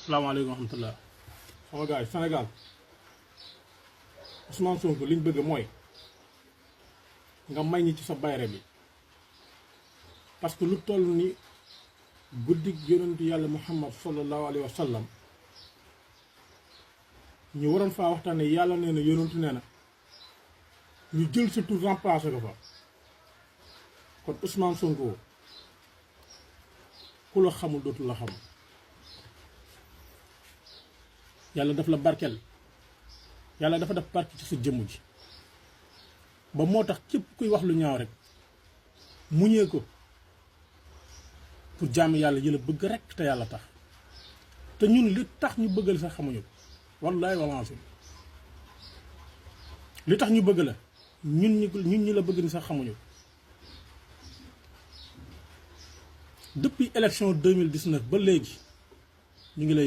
salaamaaleykum wa rahmatulah. sama gars yi Sénégal Ousmane Sonko liñ bëgg mooy nga may ñi ci sa bayre bi parce que lu toll ni guddi yonentu yàlla Muhammad sallallahu alayhi wa sallam ñu waroon faa waxtaane yàlla nee na yonentu nee na ñu jël sa tur remplacé ko fa kon Ousmane Sonko ku la xamul dootul la xam yàlla daf la barkel yàlla dafa def barke ci sa jëmm ji ba moo tax képp kuy wax lu ñaaw rek muñee ko pour jàmm yàlla yi la bëgg rek te yàlla tax te ñun li tax ñu bëggal sax xamuñu ko wallaay walancé li tax ñu bëgg la ñun ñi la bëgg ni sax xamuñu ko depuis élection 2019 ba léegi ñu ngi lay